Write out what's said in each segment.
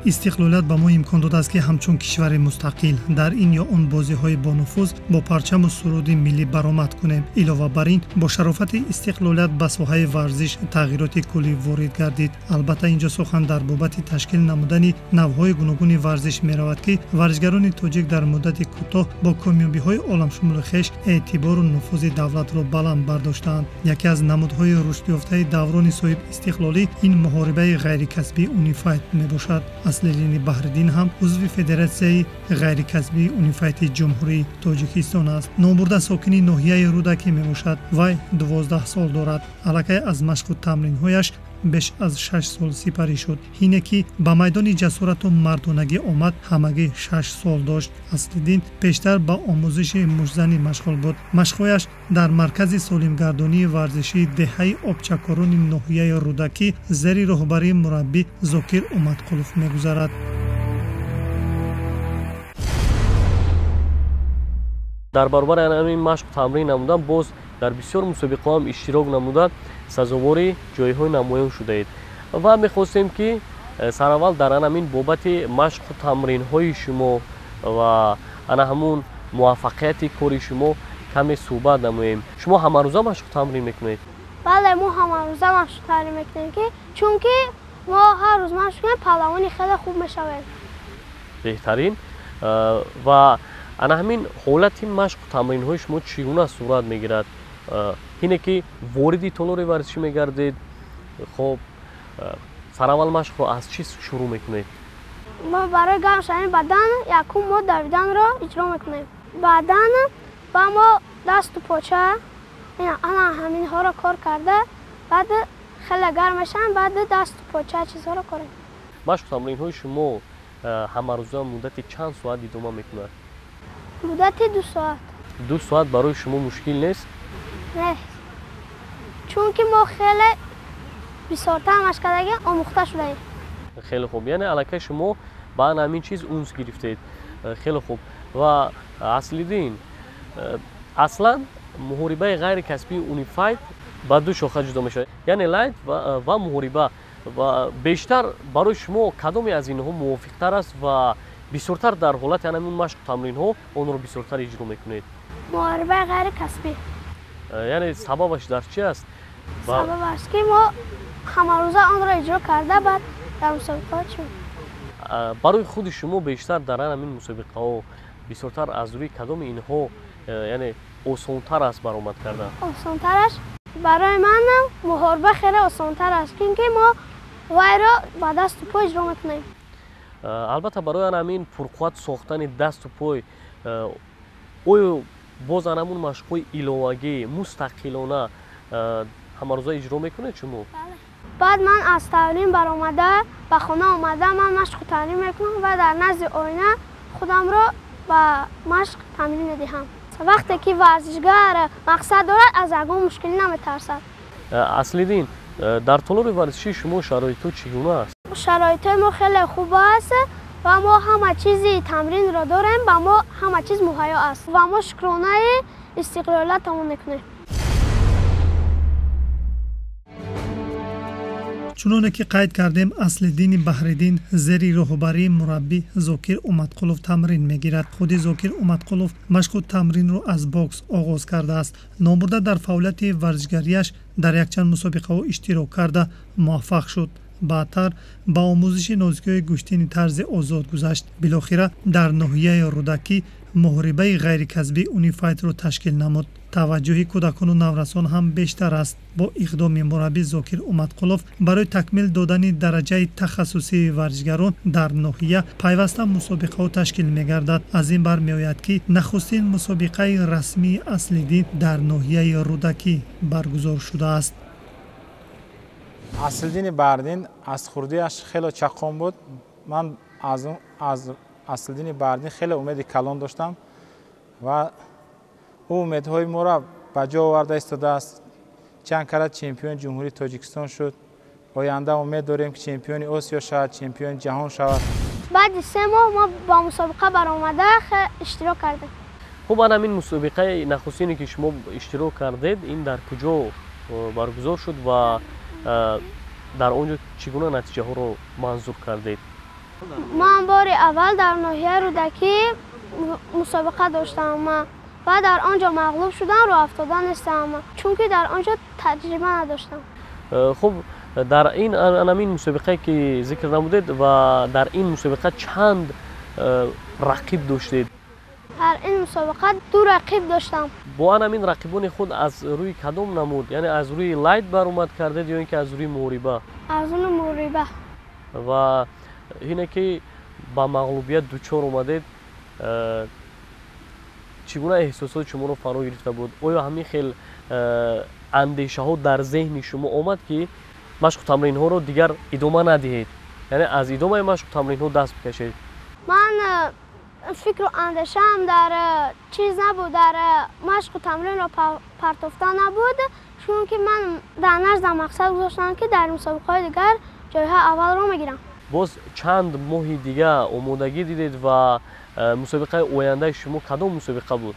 Истиқлолият ба мо имкон додааст, ки ҳамчун кишвари мустақил дар ин ё он бозиҳои бонуфуз бо парчаму суруди миллӣ баромад кунем. Илова бар ин, бо шарофати истиқлолият ба соҳаи варзиш тағйироти куллӣ ворид гардид. Албатта, инҷо сухан дар бобати ташкил намудани навъҳои гуногуни варзиш меравад, ки варзишгарони тоҷик дар муддати кӯтоҳ бо комёбиҳои оламшумули хеш эътибору нуфузи давлатро баланд бардоштаанд. Яке аз намудҳои рушдёфтаи даврони соҳибистиқлолӣ ин муҳорибаи ғайрикасбии унифайт мебошад. Аслиддини Баҳриддин ҳам узви Федератсияи ғайрикасбии унифайти Ҷумҳурии Тоҷикистон аст. Номбурда сокини ноҳияи Рӯдакӣ мебошад. Вай 12 сол дорад. Аллакай аз машқу тамринҳояш беш аз 6 сол сипарӣ шуд. Ҳине ки ба майдони ҷасорату мардонагӣ омад, ҳамагӣ 6 сол дошт. Аслиддин пештар ба омӯзиши муштзанӣ машғул буд. Машқҳояш дар маркази солимгардонии варзишии деҳаи Обчакорони ноҳияи Рӯдакӣ зери роҳбарии мураббӣ Зокир Умадқулов мегузарад. Дар баробари ҳамин машқу тамрин намудан, боз дар бисёр мусобиқаҳо ҳам иштирок намуда, сазовори ҷойҳои намоён шудаед ва мехостем, ки сараввал дар ҳамин бобати машқу тамринҳои шумо ва ана ҳамун муваффақияти кори шумо каме суҳбат намоем. Шумо ҳамарӯза машқу тамрин мекунед? Бале, мо ҳамарӯза машқу тамрин мекунем, ки чунки мо ҳар рӯз машқ кунем, паҳлавони хеле хуб мешавем. Беҳтарин. Ва ана ҳамин ҳолати машқу тамринҳои шумо чӣ гуна сурат мегирад, ҳине ки вориди толори варзишӣ мегардед? Хоб, сараввал машқро аз чӣ шурӯъ мекунед? Мо барои гарм шудани бадан якум мо давиданро иҷро мекунем, баъдан ба мо дасту поча, ана ҳаминҳоро кор карда, баъд хеле гарм мешаванд, баъд дасту поча чизҳоро кор. Машқу тамринҳои шумо ҳамарӯза муддати чанд соат идома мекунад? Муддати 2 соат. 2 соат барои шумо мушкил нест? Не, чунки мо хеле бисёртар машқ кардагӣ, омӯхта шудаем. Хеле хуб, яъне аллакай шумо ба ан ҳамин чиз унс гирифтед. Хеле хуб. Ва Аслиддин, аслан муҳорибаи ғайрикасбии унифайт ба ду шоха ҷудо мешавад, яъне лайт ва муҳориба. Ва бештар барои шумо кадоме аз инҳо мувофиқтар аст ва бисёртар дар ҳолати ҳамин машқу тамринҳо онро бисёртар иҷро мекунед? Муҳорибаи ғайрикасбӣ. Яъне сабабаш дар чи аст? Сабабаш, ки мо ҳамарӯза онро иҷро карда, баъд дар мусобиқаҳо чӣ. Барои худи шумо бештар дар ҳамин мусобиқаҳо бисёртар аз рӯи кадоми инҳо, яъне, осонтар аст баромад кардан? Осонтараш барои ман муҳориба хеле осонтар аст, чунки мо вайро ба дасту по иҷро мекунем. Албатта, барои ҳамин пурқувват сохтани дасту пой оё боз анамун машқҳои иловагӣ мустақилона ҳамарӯза иҷро мекунед шумо? Баъд ман аз таълим баромада, ба хона омада, ман машқу тамрин мекунам ва дар назди оина худамро ба машқ тамрин медиҳам. Вақте ки варзишгар мақсад дорад, аз ягон мушкилӣ наметарсад. Аслиддин, дар толори варзишии шумо шароитҳо чӣ гуна аст? Шароитҳои мо хеле хуб аст ва мо ҳама чизи тамринро дорем, ба мо ҳама чиз муҳайё аст ва мо шукронаи истиқлолиятамон мекунем. Чуноне ки қайд кардем, Аслиддини Баҳриддин зери роҳбарии мураббӣ Зокир Умадқулов тамрин мегирад. Худи Зокир Умадқулов машқу тамринро аз бокс оғоз кардааст. Номбурда дар фаъолияти варзишгарияш дар якчанд мусобиқаҳо иштирок карда, муваффақ шуд. Баъдтар ба омӯзиши нозикиҳои гӯштини тарзи озод гузашт. Билохира дар ноҳияи Рӯдакӣ муҳорибаи ғайрикасбии унифайтро ташкил намуд. Таваҷҷӯҳи кӯдакону наврасон ҳам бештар аст. Бо иқдоми мураббӣ Зокир Умадқулов барои такмил додани дараҷаи тахассусии варзишгарон дар ноҳия пайваста мусобиқаҳо ташкил мегардад. Аз ин бармеояд, ки нахустин мусобиқаи расмии Аслиддин дар ноҳияи Рӯдакӣ баргузор шудааст. Аслиддини Баҳриддин аз хурдиаш хеле чаққон буд. Ман аз Аслиддини Баҳриддин хеле умеди калон доштам ва ӯ умедҳои моро ба ҷо оварда истодааст. Чанд карат чемпиони Ҷумҳурии Тоҷикистон шуд. Оянда умед дорем, ки чемпиони Осиё шавад, чемпиони ҷаҳон шавад. Баъди 3 моҳ мо ба мусобиқа баромада, иштирок кардем. Хуб, ан ҳамин мусобиқаи нахустине, ки шумо иштирок кардед, ин дар куҷо баргузор шуд ва дар он ҷо чӣ гуна натиҷаҳоро манзур кардед? Ман бори аввал дар ноҳияи Рӯдакӣ мусобиқа доштам ва дар он ҷо мағлуб шудам, роҳ афтода нестам, чунки дар он ҷо таҷриба надоштам. Хуб, дар ин анамин мусобиқае ки зикр намудед ва дар ин мусобиқа чанд рақиб доштед? Дар ин мусобиқа 2 рақиб доштам. Бо анамин рақибони худ аз рӯи кадом намуд, яъне аз рӯи лайт баромад кардед ё ин ки аз рӯи муҳориба? Аз рӯи муҳориба. Ва ине ки ба мағлубият дучор омадед, чӣ гуна эҳсосот шуморо фаро гирифта буд? Оё ҳамин хел андешаҳо дар зеҳни шумо омад ки машқу тамринҳоро дигар идома надиҳед, яъне аз идомаи машқу тамринҳо даст бикашед? Ман фикру андешаам дар чиз набуд, дар машқу тамринро партофта набуд, чунки ман дар наздам мақсад гузоштам ки дар мусобиқаҳои дигар ҷойҳои аввалро мегирам. Боз чанд моҳи дига омодагӣ дидед ва мусобиқаи ояндаи шумо кадом мусобиқа буд?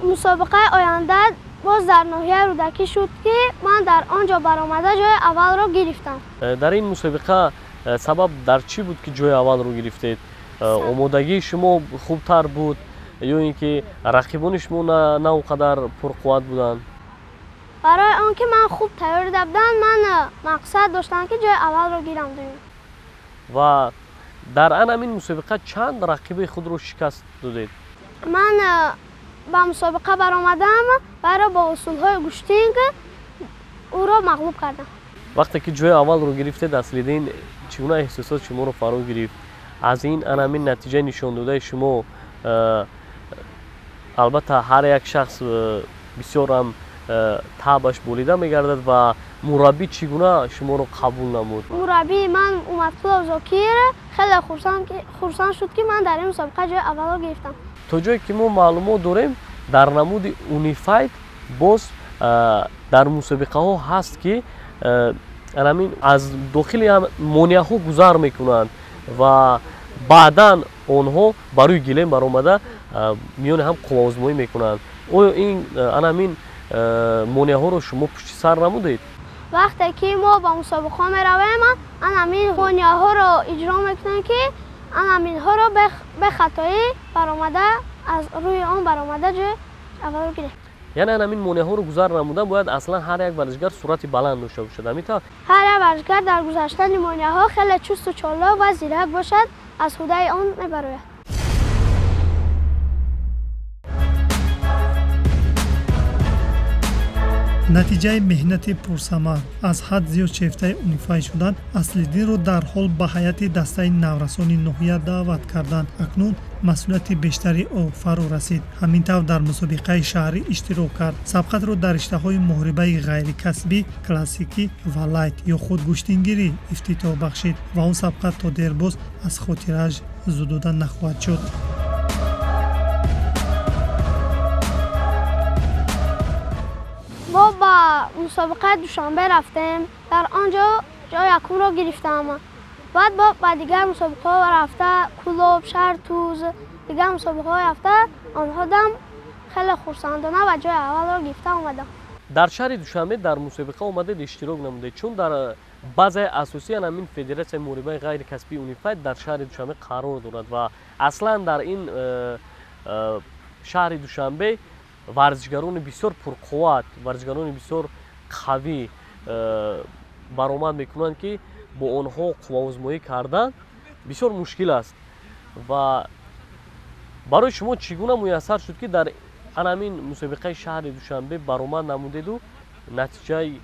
Мусобиқаи оянда боз дар ноҳияи Рӯдакӣ шуд ки ман дар он ҷо баромада ҷои аввалро гирифтам. Дар ин мусобиқа сабаб дар чӣ буд ки ҷои аввалро гирифтед? Омодагии шумо хубтар буд ё ин ки рақибони шумо на он қадар пурқувват буданд? Барои он ки ман хуб тайёр дида будам, ман мақсад доштам ки ҷои аввалро гирам дуюм. Ва дар анамин мусобиқа чанд рақиби худро шикаст додед? Ман ба мусобиқа баромадам варо бо усулҳои гӯштинг ӯро мағлуб кардам. Вақте ки ҷои аввалро гирифтед, Аслиддин, чӣ гуна эҳсосот шуморо фаро гирифт? Аз ин анамин натиҷаи нишондодаи шумо албатта ҳар як шахс бисёрам таъбаш болида мегардад ва мураббӣ чӣ гуна шуморо қабул намуд? Мураббии ман Умадқулов Зокир хеле хурсанд шуд ки ман дар ин мусобиқа ҷои аввалро гирифтам. То ҷое ки мо маълумот дорем, дар намуди унифайт боз дар мусобиқаҳо ҳаст ки анамин аз дохили монеаҳо гузар мекунанд ва баъдан онҳо ба рӯи гилем баромада миёни ҳам қувваозмоӣ мекунанд. Оё ин анамин монеаҳоро шумо пушти сар намудед? Вақте ки мо ба мусобиқаҳо меравем, анамин монеаҳоро иҷро мекунем ки анаминҳоро бехатоӣ баромада аз рӯи он баромада ҷои аввалро гирем. Яъне анамин монеаҳоро гузар намудан бояд аслан ҳар як варзишгар суръати баланд дошта бошад, ҳамин тавр? Ҳар як варзишгар дар гузаштани монеаҳо хеле чусту чолок ва зирак бошад, аз ҳудаи он мебарояд. Натиҷаи меҳнати пурсамар аз ҳад зиёд шефтаи унифай шудан Аслиддинро дарҳол ба ҳайати дастаи наврасони ноҳия даъват карданд. Акнун масъулияти бештари ӯ фаро расид. Ҳамин тавр дар мусобиқаи шаҳрӣ иштирок кард. Сабқатро дар риштаҳои муҳорибаи ғайрикасбӣ, классикӣ ва лайт ё худ гӯштингирӣ ифтитоҳ бахшид ва он сабқат то дербоз аз хотирааш зудуда нахоҳад шуд. Мо ба мусобиқаи Душанбе рафтем, дар он ҷо ҷои якумро гирифтам. Баъд ба дигар мусобиқаҳо рафта, Кӯлоб, Шаҳртуз, дигар мусобиқаҳо рафта, онҳо дам хеле хурсандона ва ҷои аввалро гирифта омадам. Дар шаҳри Душанбе дар мусобиқа омадед, иштирок намудед, чун дар базаи асосии ҳамин федератсияи муҳорибаи ғайрикасбии унифайт дар шаҳри Душанбе қарор дорад ва аслан дар ин шаҳри Душанбе варзишгарони бисёр пурқувват, варзишгарони бисёр қавӣ баромад мекунанд ки бо онҳо қувваозмоӣ кардан бисёр мушкил аст. Ва барои шумо чӣ гуна муяссар шуд ки дар анамин мусобиқаи шаҳри Душанбе баромад намудеду натиҷаи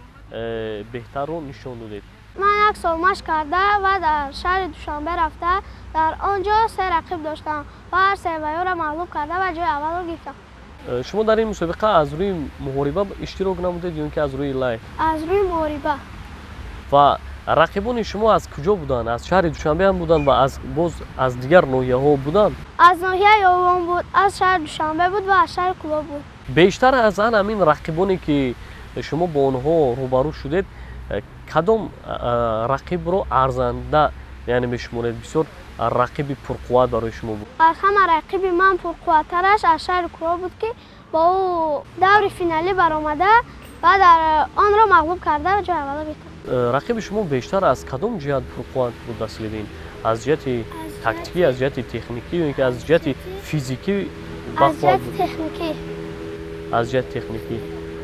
беҳтарро нишон додед? Ман як сол машқ карда ва дар шаҳри Душанбе рафта, дар он ҷо 3 рақиб доштам ва ҳар се ваёро мағлуб карда ва ҷои аввалро гирифтам. Шумо дар ин мусобиқа аз рӯи муҳориба иштирок намудед ё ин ки аз рӯи лайт? Аз рӯи муҳориба. Ва рақибони шумо аз куҷо буданд? Аз шаҳри Душанбе ҳам буданд ва боз аз дигар ноҳияҳо буданд? Аз ноҳияи Ёвон буд, аз шаҳри Душанбе буд ва аз шаҳри Кӯлоб буд. Бештар аз ан ҳамин рақибоне ки шумо бо онҳо рӯбарӯ шудед, кадом рақибро арзанда яъне мешуморед? Бисёр рақиби пурқувват барои шумо буд? Аз ҳама рақиби ман пурқувваттараш аз шаҳри Кӯлоб буд ки бо ӯ даври финалӣ баромада ва дар онро мағлуб карда ҷои аввалро гирифтам. Рақиби шумо бештар аз кадом ҷиҳат пурқувват буд, Аслиддин? Аз ҷиҳати тактикӣ, аз ҷиҳати техникӣ ё ин ки аз ҷиҳати физикӣ? Аз ҷиҳати техникӣ. Аз ҷиҳати техникӣ.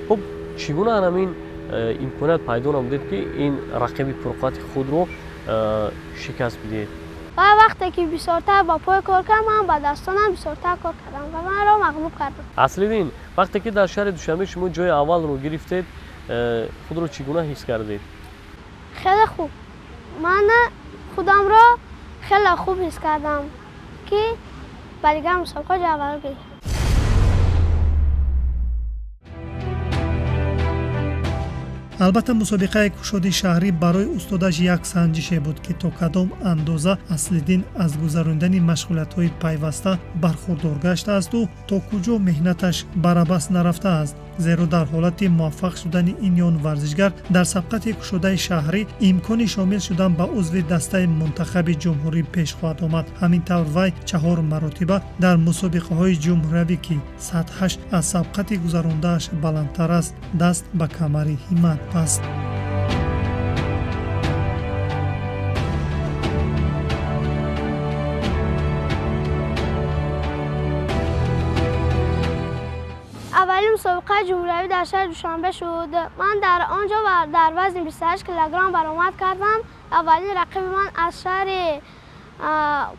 Хуб, чӣ гуна ҳамин имконият пайдо намудед, ки ин рақиби пурқуввати худро шикаст бидиҳед? Ва вақте ки бисёртар ба пой кор кардам, ман ба дастонам бисёртар кор кардам ва манро мағлуб кардам. Аслиддин, вақте ки дар шаҳри Душанбе шумо ҷои аввалро гирифтед, худро чӣ гуна ҳис кардед? Хеле хуб. Ман худамро хеле хуб ҳис кардам, ки ба дигар мусобиқа ҷои аввалро гирифтам. Албатта, мусобиқаи кушоди шаҳрӣ барои устодаш як санҷише буд, ки то кадом андоза Аслиддин аз гузарондани машғулиятҳои пайваста бархурдор гаштаасту то куҷо меҳнаташ барабас нарафтааст. Зеро дар ҳолати муваффақ шудани ин ё он варзишгар дар сабқати кушодаи шаҳрӣ имкони шомил шудан ба узви дастаи мунтахаби ҷумҳурӣ пеш хоҳад омад. Ҳамин тавр вай 4 маротиба дар мусобиқаҳои ҷумҳуриявӣ, ки сатҳаш аз сабқати гузарондааш баландтар аст, даст ба камари ҳиммат баст. Аввалин мусобиқаи ҷумҳуриявӣ дар шаҳри Душанбе шуд. Ман дар он ҷо дар вазни 28 килограмм баромад кардам. Аввалин рақиби ман аз шаҳри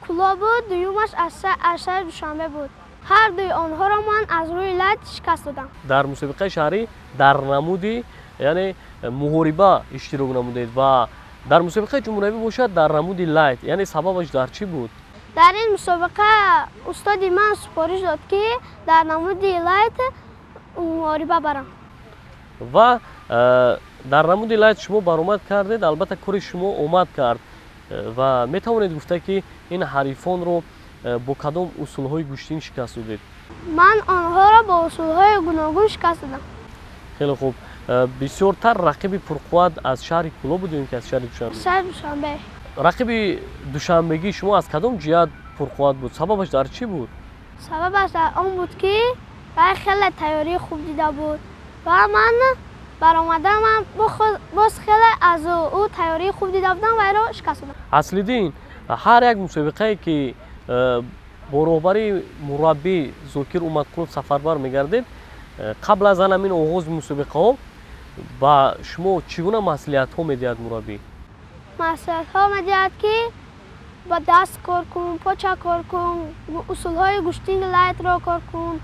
Кулоб буд, дуюмаш аз шаҳри Душанбе буд. Ҳар дуи онҳоро ман аз рӯи лайт шикаст додам. Дар мусобиқаи шаҳрӣ дар намуди, яъне муҳориба иштирок намудед ва дар мусобиқаи ҷумҳуриявӣ бошад дар намуди лайт, яъне сабабаш дар чӣ буд? Дар ин мусобиқа устоди ман супориш дод, ки дар намуди лайт муҳориба барам. Ва дар намуди лайт шумо баромад кардед, албатта кори шумо омад кард ва метавонед гуфта, ки ин ҳарифонро бо кадом усулҳои гӯштин шикаст додед? Ман онҳоро бо усулҳои гуногун шикаст додам. Хеле хуб. Бисёртар рақиби пурқувват аз шаҳри Кулоб буд ё ин ки аз шаҳри Душанбе? Шаҳри Душанбе. Рақиби душанбегии шумо аз кадом ҷиҳат пурқувват буд? Сабабаш дар чӣ буд? Сабабаш дар он буд, ки вай хеле тайёрии хуб дида буд ва ман баромадам, боз хеле аз ӯ тайёрии хуб дида будам, вайро шикаст додам. Аслиддин, ҳар як мусобиқае ки бо роҳбарии мураббӣ Зокир Умадқулов сафарбар мегардед, қабл аз ҳамин оғози мусобиқаҳо ба шумо чӣ гуна маслиҳатҳо медиҳад мураббӣ? Маслиҳатҳо медиҳад, ки ба даст кор кун, поча кор кун, усулҳои гӯштини лайтро кор кун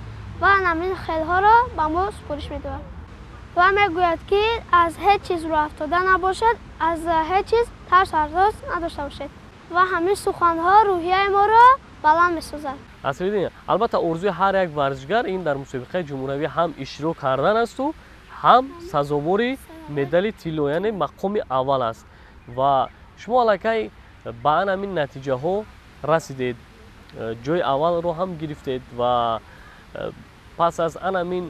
ва ҳамин хелҳоро ба мо супориш медиҳад. Ва мегӯяд, ки аз ҳеҷ чиз рӯафтода набошад, аз ҳеҷ чиз тарсу ҳарос надошта бошед. Ва ҳамин суханҳо рӯҳияи моро баланд месозад. Аслиддин, албатта орзуи ҳар як варзишгар ин дар мусобиқаи ҷумҳуриявӣ ҳам иштирок кардан асту ҳам сазовори медали тилло, яъне мақоми аввал аст. Ва шумо аллакай ба ҳамин натиҷаҳо расидед, ҷои аввалро ҳам гирифтед ва пас аз ҳамин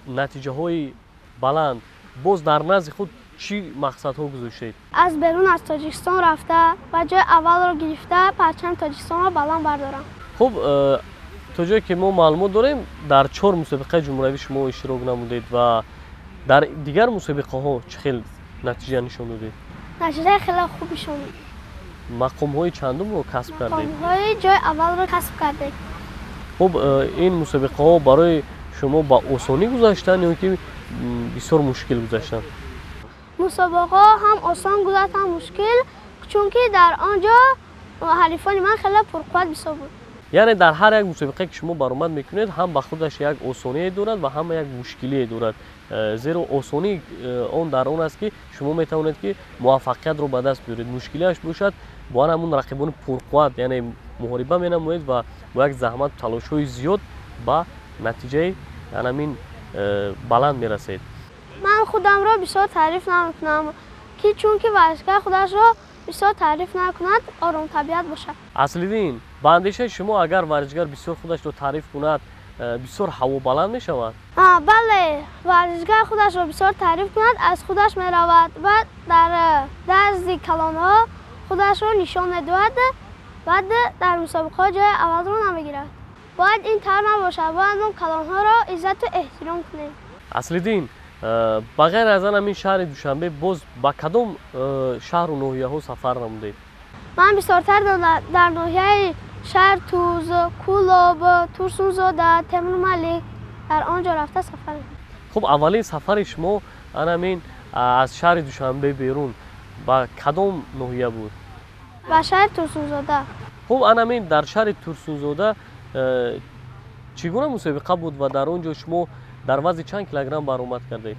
натиҷаҳои баланд боз дар назди худ чӣ мақсадҳо гузоштед? Аз берун аз Тоҷикистон рафта ва ҷои аввалро гирифта парчами Тоҷикистонро баланд бардорам. Хуб, то ҷое ки мо маълумот дорем, дар 4 мусобиқаи ҷумҳуриявӣ шумо иштирок намудед ва дар дигар мусобиқаҳо чӣ хел натиҷа нишон додед? Натиҷаи хеле хуб нишон додем. Мақомҳои чандумро касб кардед? Мақомҳои ҷои аввалро касб кардем. Хуб, ин мусобиқаҳо барои шумо ба осонӣ гузаштанд ё ки бисёр мушкил гузаштанд? Мусобиқаҳо ҳам осон гузашт, ҳам мушкил, чунки дар он ҷо ҳарифони ман хеле пурқувват бисёр буд. Яъне дар ҳар як мусобиқае ки шумо баромад мекунед, ҳам ба худаш як осоние дорад ва ҳам як мушкилие дорад. Зеро осонии он дар он аст, ки шумо метавонед, ки муваффақиятро ба даст биёред. Мушкилиаш бошад, бо ҳамун рақибони пурқувват, яъне муҳориба менамоед ва бо як заҳмату талошҳои зиёд ба натиҷаи ҳамин баланд мерасед. Ман худамро бисёр таъриф намекунам, ки чунки варзишгар худашро бисёр таъриф накунад, оромтабиат бошад. Аслиддин, ба андешаи шумо агар варзишгар бисёр худашро таъриф кунад, бисёр ҳавобаланд мешавад? Бале, варзишгар худашро бисёр таъриф кунад, аз худаш меравад ва дар назди калонҳо худашро нишон медиҳад, баъд дар мусобиқаҳо ҷои аввалро намегирад. Бояд ин тавр набошад, бояд мо калонҳоро иззату эҳтиром кунем. Аслиддин, ба ғайр аз ҳамин шаҳри Душанбе боз ба кадом шаҳру ноҳияҳо сафар намудед? Ман бисёртар дар ноҳияи шаҳр Туз, Кӯлоб, Турсунзода, Темурмалик дар он ҷо рафта сафар. Хуб, аввалин сафари шумо анамин аз шаҳри Душанбе берун ба кадом ноҳия буд? Ба шаҳри Турсунзода. Хуб, анамин дар шаҳри Турсунзода чӣ гуна мусобиқа буд ва дар он ҷо шумо дар вазни чанд килограмм баромад кардед?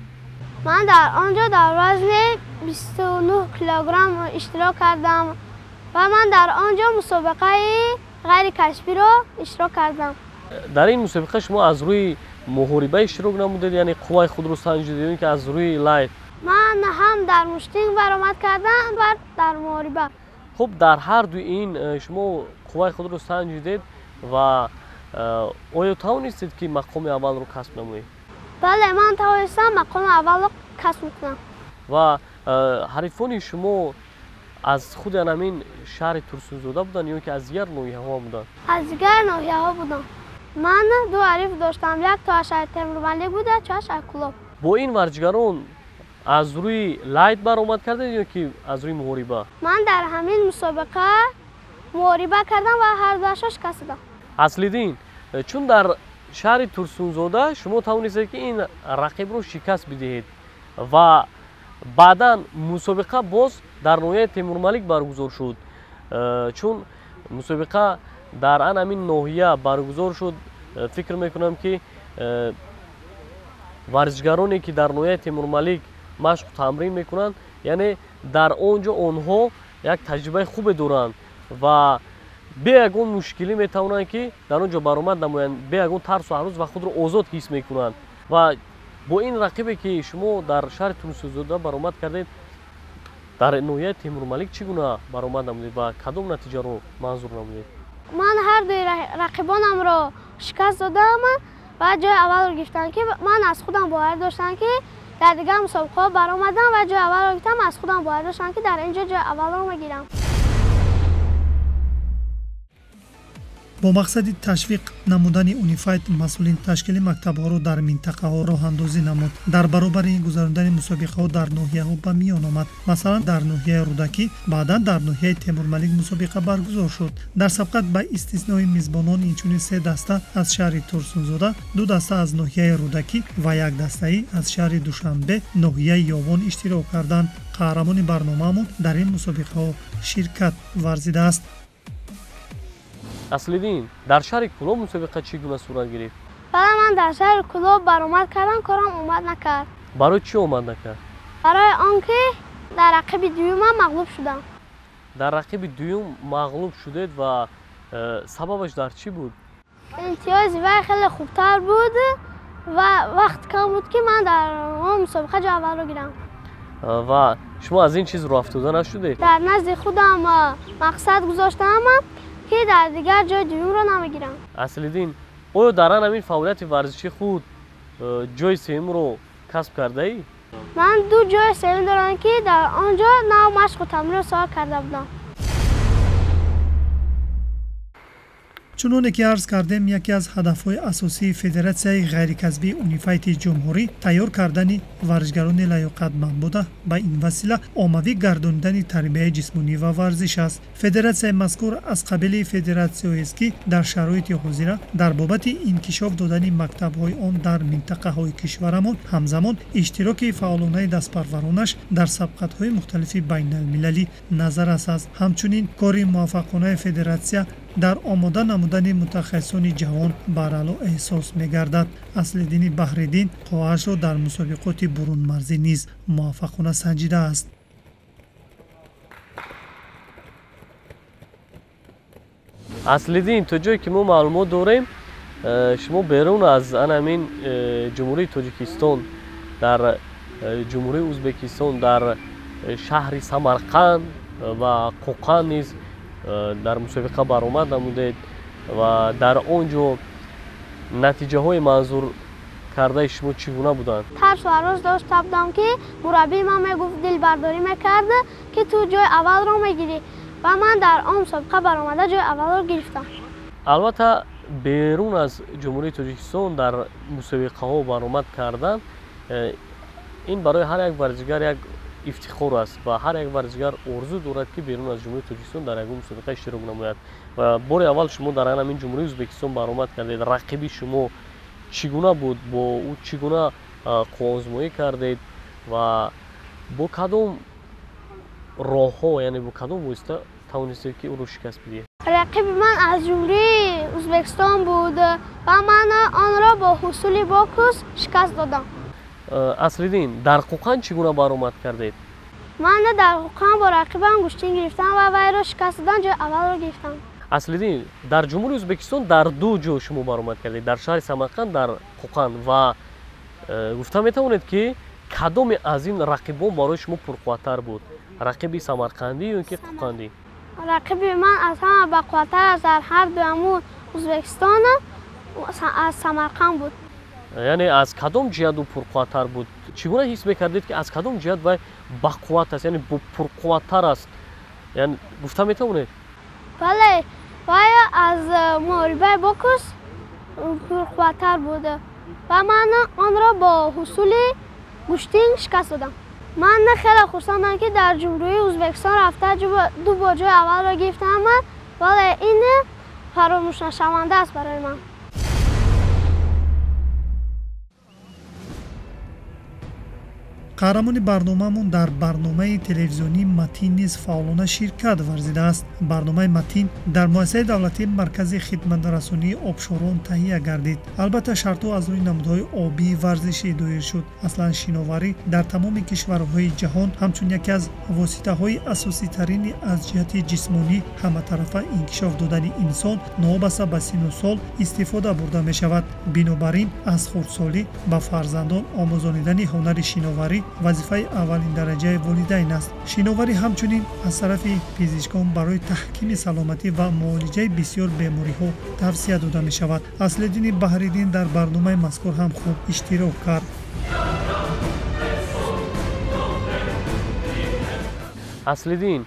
Ман дар он ҷо дар вазни 29 килограмм иштирок кардам ва ман дар он ҷо мусобиқаи ғайрикасбиро иштирок кардам. Дар ин мусобиқа шумо аз рӯи муҳориба иштирок намудед, яъне қувваи худро санҷидед ё ин ки аз рӯи лайт? Ман ҳам дар муштинг баромад кардам ва дар муҳориба. Хуб, дар ҳар ду ин шумо қувваи худро санҷидед ва оё тавонистед ки мақоми аввалро касб намоед? Бале, ман тавонистам мақоми аввалро касб кунам. Ва ҳарифони шумо аз худи анамин шаҳри Турсунзода буданд ё ки аз дигар ноҳияҳо буданд? Аз дигар ноҳияҳо буданд. Ман ду ҳариф доштам, як то аз шаҳри Темурмалик буд, як то аз шаҳри Кӯлоб. Бо ин варзишгарон аз рӯи лайт баромад кардед ё ки аз рӯи муҳориба? Ман дар ҳамин мусобиқа муҳориба кардам ва ҳар дуашро шикаст додам. Аслиддин, чун дар шаҳри Турсунзода шумо тавонистед ки ин рақибро шикаст бидиҳед ва баъдан мусобиқа боз дар ноҳияи Темурмалик баргузор шуд. Чун мусобиқа дар ан ҳамин ноҳия баргузор шуд, фикр мекунам ки варзишгароне ки дар ноҳияи Темурмалик машқу тамрин мекунанд, яъне дар он ҷо онҳо як таҷрибаи хубе доранд ва бе ягон мушкилӣ метавонанд ки дар он ҷо баромад намоянд, бе ягон тарсу ҳарос ва худро озод ҳис мекунанд. Ва бо ин рақибе ки шумо дар шаҳри Турсунзода баромад кардед, дар ноҳияи Темурмалик чӣ гуна баромад намудед ва кадом натиҷаро манзур намудед? Ман ҳар дуи рақибонамро шикаст додам ва ҷои аввалро гирифтам, ки ман аз худам боварӣ доштам ки дар дигар мусобиқаҳо баромадам ва ҷои аввалро гирифтам, аз худам боварӣ доштам ки дар ин ҷо ҷои аввалро мегирам. Бо мақсади ташвиқ намудани Унифайт масъулин ташкили мактабҳоро дар минтақаҳо роҳандозӣ намуд. Дар баробари ин гузарондани мусобиқаҳо дар ноҳияҳо ба миён омад. Масалан, дар ноҳияи Рӯдакӣ, баъдан дар ноҳияи Темурмалик мусобиқа баргузор шуд. Дар сабқат ба истиснои мизбонон инчунин 3 даста аз шаҳри Турсунзода, 2 даста аз ноҳияи Рӯдакӣ ва 1 дастаи аз шаҳри Душанбе, ноҳияи Ёвон иштирок карданд. Қаҳрамони барномаамон дар ин мусобиқаҳо ширкат варзидааст. Аслиддин, дар шаҳри Кӯлоб мусобиқа чӣ гуна сурат гирифт? Бале, ман дар шаҳри Кӯлоб баромад кардам, корам омад накард. Барои чӣ омад накард? Барои он ки дар рақиби дуюмам мағлуб шудам. Дар рақиби дуюм мағлуб шудед ва сабабаш дар чӣ буд? Имтиёзи вай хеле хубтар буд ва вақт кам буд ки ман дар он мусобиқа ҷои аввалро гирам. Ва шумо аз ин чиз роҳафтода нашудед? Дар назди худам мақсад гузоштаам ки дар дигар ҷои дуюмро намегирам. Аслиддин, оё дар ан ҳамин фаъолияти варзиши худ ҷои сеюмро касб кардаӣ? Ман 2 ҷои сеюм дорам ки дар он ҷо нав машқу тамринро соҳа карда будам. Чуноне ки арз кардем, яке аз ҳадафҳои асосии Федератсияи ғайрикасбии Унифайти ҷумҳурӣ тайёр кардани варзишгарони лаёқатманд буда, ба ин васила оммавӣ гардонидани тарбияи ҷисмонӣ ва варзиш аст. Федератсияи мазкур аз қабили федератсияест, ки дар шароити ҳозира дар бобати инкишоф додани мактабҳои он дар минтақаҳои кишварамон, ҳамзамон иштироки фаъолонаи дастпарваронаш дар сабқатҳои мухталифи байналмилалӣ назаррас аст. Ҳамчунин кори муваффақонаи федератсия дар омода намудани мутахассисони ҷавон баръало эҳсос мегардад. Аслиддини Баҳриддин қоашро дар мусобиқоти бурунмарзӣ низ муваффақона санҷидааст. Аслиддин, то ҷое ки мо маълумот дорем, шумо берун аз ан ҳамин Ҷумҳурии Тоҷикистон, дар Ҷумҳурии Ӯзбекистон, дар шаҳри Самарқанд ва Қоқан низ дар мусобиқа баромад намудед ва дар он ҷо натиҷаҳои манзур кардаи шумо чӣ гуна буданд? Тарсу ҳарос дошта будам ки мураббии ман мегуфт, дилбардорӣ мекард ки ту ҷои аввалро мегирӣ ва ман дар он мусобиқа баромада ҷои аввалро гирифтам. Албатта, берун аз Ҷумҳурии Тоҷикистон дар мусобиқаҳо баромад кардан ин барои ҳар як варзишгар як ифтихор аст ва ҳар як варзишгар орзу дорад, ки берун аз Ҷумҳурии Тоҷикистон дар ягон мусобиқа иштирок намояд. Ва бори аввал шумо дар ҳамин Ҷумҳурии Ӯзбекистон баромад кардед. Рақиби шумо чӣ гуна буд? Бо ӯ чӣ гуна қувваозмоӣ кардед ва бо кадом роҳҳо, яъне бо кадом восита тавонистед, ки ӯро шикаст бидиҳед? Рақиби ман аз Ҷумҳурии Ӯзбекистон буд ва ман онро бо ҳусули бокс шикаст додам. Аслиддин, дар Қӯқанд чӣ гуна баромад кардед? Ман дар Қӯқанд бо рақибам гӯштин гирифтам ва вайро шикаст додам, ҷои аввалро гирифтам. Аслиддин, дар Ҷумҳурии Ӯзбекистон дар ду ҷо шумо баромад кардед, дар шаҳри Самарқанд, дар Қӯқанд, ва гуфта метавонед, ки кадоме аз ин рақибон барои шумо пурқувваттар буд? Рақиби самарқандӣ ё ки қӯқандӣ? Рақиби ман аз ҳама бақувваттар аз дар ҳар дуаму Ӯзбекистон аз Самарқанд буд. Яъне аз кадом ҷиҳат ӯ пурқувваттар буд? Чӣ гуна ҳис мекардед, ки аз кадом ҷиҳат вай бақувват аст, яъне пурқувваттар аст? Яъне гуфта метавонед? Бале, вай аз муҳорибаи бокс пурқувваттар буд ва ман онро бо ҳусули гӯштин шикаст додам. Ман хеле хурсандам, ки дар Ҷумҳурии Ӯзбекистон рафта ду бор ҷои аввалро гирифтам, вале ин фаромӯшнашаванда аст барои ман. Қаҳрамони барномаамон дар барномаи телевизионии Матин низ фаъолона ширкат варзидааст. Барномаи Матин дар муассисаи давлатии Маркази хидматрасонии обшорон таҳия гардид. Албатта, шартҳо аз рӯи намудҳои обии варзишӣ доир шуд. Аслан шиноварӣ дар тамоми кишварҳои ҷаҳон ҳамчун яке аз воситаҳои асоситарини аз ҷиҳати ҷисмонӣ ҳаматарафа инкишоф додани инсон новобаста ба синну сол истифода бурда мешавад. Бинобар ин, аз хурдсолӣ ба фарзандон омӯзонидани ҳунари шиноварӣ вазифаи аввалиндараҷаи волидайн аст. Шиноварӣ ҳамчунин аз тарафи пизишкон барои таҳкими саломатӣ ва муолиҷаи бисёр бемориҳо тавсия дода мешавад. Аслиддини Баҳриддин дар барномаи мазкур ҳам хуб иштирок кард. Аслиддин,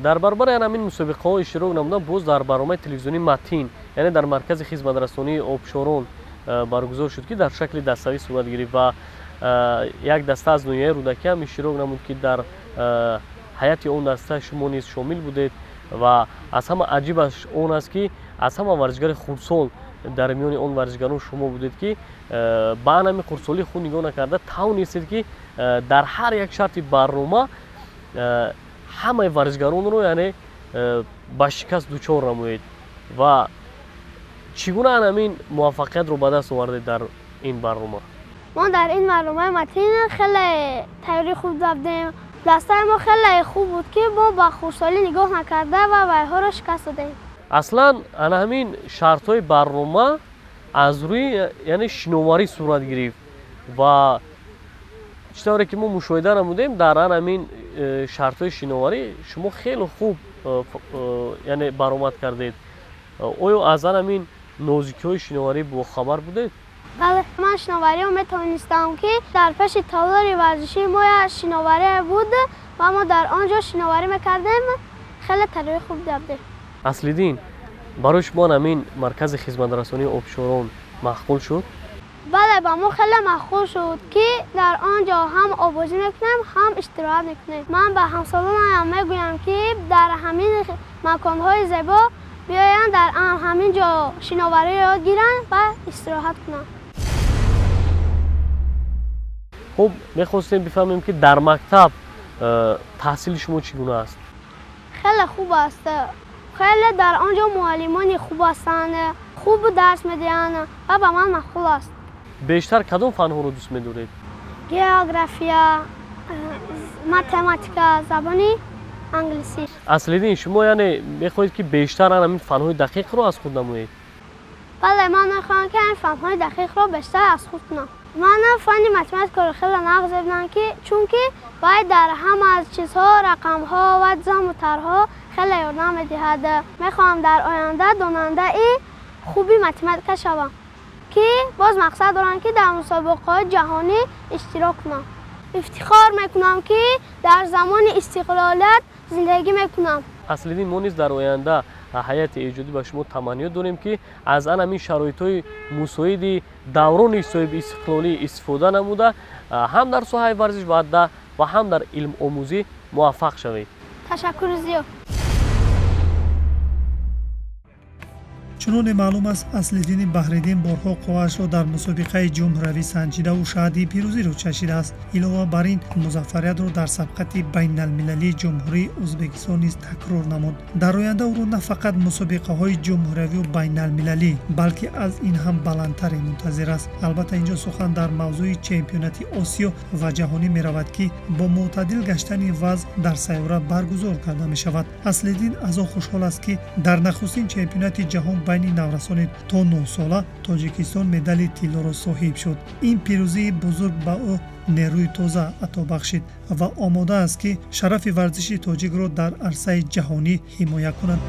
дар баробари ҳамин мусобиқаҳо иштирок намудам, боз дар барномаи телевизионии Матин, яъне дар Маркази хизматрасонии обшорон баргузор шуд, ки дар шакли даставӣ сурат гирифт ва як даста аз ноҳияи Рӯдакӣ ҳам иштирок намуд, ки дар ҳайати он даста шумо низ шомил будед. Ва аз ҳама аҷибаш он аст, ки аз ҳама варзишгари хурдсол дар миёни он варзишгарон шумо будед, ки ба ҳамин хурдсолии худ нигоҳ накарда тавонистед, ки дар ҳар як шарти барнома ҳамаи варзишгаронро, яъне ба шикаст дучор намоед. Ва чӣ гуна ҳамин муваффақиятро ба даст овардед дар ин барнома? Мо дар ин барномаи Матин хеле тайёрии хуб додем. Дастаи мо хеле хуб буд, ки мо ба хурдсолӣ нигоҳ накарда ва вайҳоро шикаст додем. Аслан ана ҳамин шартҳои барнома аз рӯи, яъне, шиноварӣ сурат гирифт ва чӣ тавре ки мо мушоҳида намудем, дар ан ҳамин шартҳои шиноварӣ шумо хеле хуб яъне баромад кардед. Оё аз ан ҳамин нозикиҳои шиноварӣ бохабар будед? Бале, ман шиновариро метавонистам, ки дар пеши толори варзишии мо як шиноварие буд ва мо дар он ҷо шиноварӣ мекардем. Хеле таҷрибаи хуб додем. Аслиддин, барои шумо ҳамин маркази хизматрасонии обшорон маъқул шуд? Бале, ба мо хеле маъқул шуд, ки дар он ҷо ҳам обозӣ мекунем, ҳам истироҳат мекунем. Ман ба ҳамсолонам мегӯям, ки дар ҳамин маконҳои зебо биёянд, дар ҳамин ҷо шиновариро ёд гиранд ва истироҳат кунанд. Хуб, мехостем бифаҳмем, ки дар мактаб таҳсили шумо чӣ гуна аст? Хеле хуб аст. Хеле дар он ҷо муаллимони хуб ҳастанд, хуб дарс медиҳанд ва ба ман маъқул аст. Бештар кадом фанҳоро дӯст медоред? География, математика, забони англисӣ. Аслиддин, шумо, яъне, мехоҳед, ки бештар ҳамин фанҳои дақиқро аз худ намоед? Бале, ман мехоҳам, ки ҳамин фанҳои дақиқро бештар аз худ кунам. Ман фанни математикаро хеле нағз мебинам, ки чунки вай дар ҳама аз чизҳо, рақамҳо ва ҷамъу тарҳо хеле ёрдам медиҳад. Мехоҳам дар оянда донандаи хуби математика шавам, ки боз мақсад дорам, ки дар мусобиқаҳои ҷаҳонӣ иштирок кунам. Ифтихор мекунам, ки дар замони истиқлолият зиндагӣ мекунам. Аслиддин, мо низ дар оянда ҳайати эҷодӣ ба шумо таманниёт дорем, ки аз ан ҳамин шароитҳои мусоиди даврони соҳиби истиқлолӣ истифода намуда, ҳам дар соҳаи варзиш ва ва ҳам дар илмомӯзӣ муваффақ шавед. Ташаккури зиёд. Чуноне маълум аст, Аслиддини Баҳриддин борҳо қувваашро дар мусобиқаи ҷумҳуравӣ санҷидаву шаҳди пирӯзиро чашидааст. Илова бар ин, музаффариятро дар сабқати байналмилалии Ҷумҳурии Ӯзбекистон низ такрор намуд. Дар оянда ӯро на фақат мусобиқаҳои ҷумҳуравию байналмилалӣ, балки аз ин ҳам баландтаре мунтазир аст. Албатта, инҷо сухан дар мавзӯи чемпионати Осиё ва ҷаҳонӣ меравад, ки бо мӯътадил гаштани вазъ дар сайёра баргузор карда мешавад. Аслиддин аз он хушҳол аст, ки дар нахустин чемпионати ҷаҳон байни наврасони то 9 сола Тоҷикистон медали тиллоро соҳиб шуд. Ин пирӯзии бузург ба ӯ нерӯи тоза ато бахшид ва омода аст, ки шарафи варзиши тоҷикро дар арсаи ҷаҳонӣ ҳимоя кунад.